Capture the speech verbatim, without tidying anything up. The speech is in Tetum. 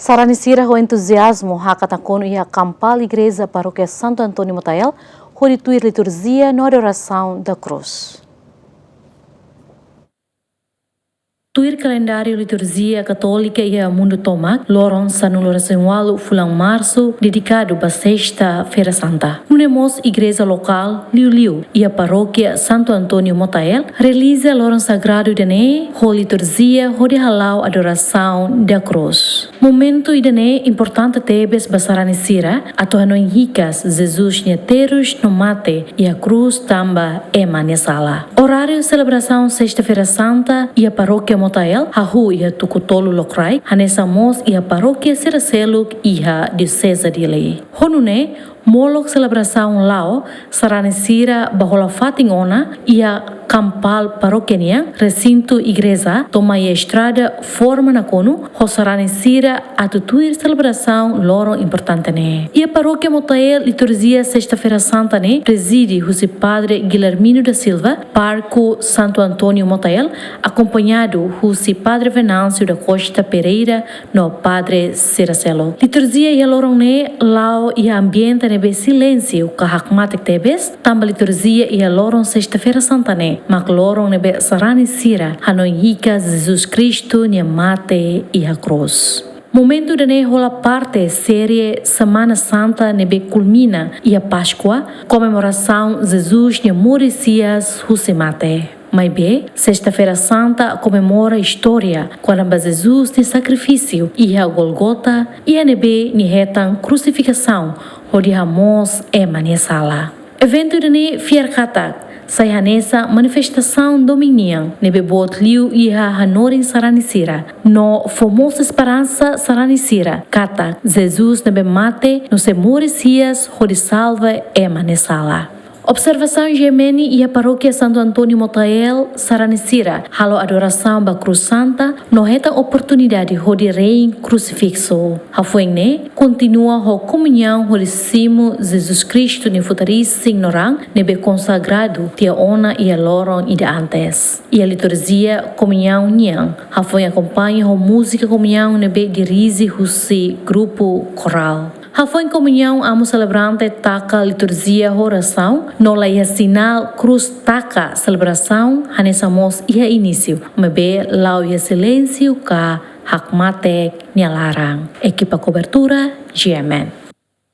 Sarani sira ho entuziazmu hakat nakonu iha kampál igreja Parókia Santo António Motael, hodi tuir liturjia no adorasaun da Cruz. Tuir kalendáriu liturjia katólika iha mundu tomak, loron sanulu-resin-ualu fulan Marsu dedikadu ba Sesta-feira Santa. Nune'e mós igreja lokál, liuliu iha Parókia Santo António Motael, realiza loron sagradu ida-ne'e ho liturjia hodi hala'o adorasaun da Cruz. Momentu ida-ne'e importante tebes ba sarani sira atu hanoin hikas Jesus nia terus no mate iha krús tanba ema nia sala. Oráriu selebrasaun Sesta-feira Santa iha Parókia Motael hahú iha tuku tolu lokraik, hanesan mós iha parókia sira seluk iha Dioseze Dili. Ho nune'e, molok selebrasaun la'o, sarani sira bá hola fatin ona iha kampál parókia nian, resintu igreja, to'o mai iha estrada forma nakonu ho sarani sira atu tuir selebrasaun loron importante ne'e. Iha Parókia Motael, liturjia Sesta-feira Santa ne'e prezide husi Padre Guilhermino da Silva, Pároku Santo António Motael, akompañadu husi Padre Venâncio da Costa Pereira no padre sira seluk. Liturjia iha loron ne'e la'o iha ambiente ne'ebé silénsiu ka hakmatek tebes, tanba liturjia iha loron Sesta-feira Santa ne'e mak loron ne'ebé sarani sira hanoin hikas Jesus Kristu nia mate iha krús. Momentu ida-ne'e hola parte série Semana Santa ne'ebé kulmina iha Páskua, komemorasaun Jesus nia moris hi'as husi mate. Maibé, Sesta-feira Santa komemora istória kona-ba Jesus nia sakrifísiu iha Gólgota, iha ne'ebé nia hetan krusifikasaun hodi hamoos ema nia sala. Eventu ida-ne'e fiar katak sai hanesan manifestasaun domin nian ne'ebé boot liu iha hanorin sarani sira, no fó mós esperansa sarani sira katak Jesus ne'ebé mate no sei moris hi'as hodi salva ema nia sala. Observasaun G M N iha Parókia Santo António Motael, sarani sira halo adorasaun ba Krús Santa no hetan oportunidade hodi rein krusifiksu. Hafoin ne'e kontinua ho komuñaun hodi simu Jesus Kristu nia futar isin no raan ne'ebé konsagradu tiha ona iha loron ida antes. Iha liturjia komuñaun nian, hafoin akompaña ho múzika komuñaun ne'ebé dirije husi grupu korál. Hafoin komuñaun, amu selebrante taka liturjia ho orasaun, no la iha sinál krús taka selebrasaun, hanesan mós iha inísiu, maibé la'o iha silénsiu ka hakmatek nia laran. Ekipa kobertura, G M N.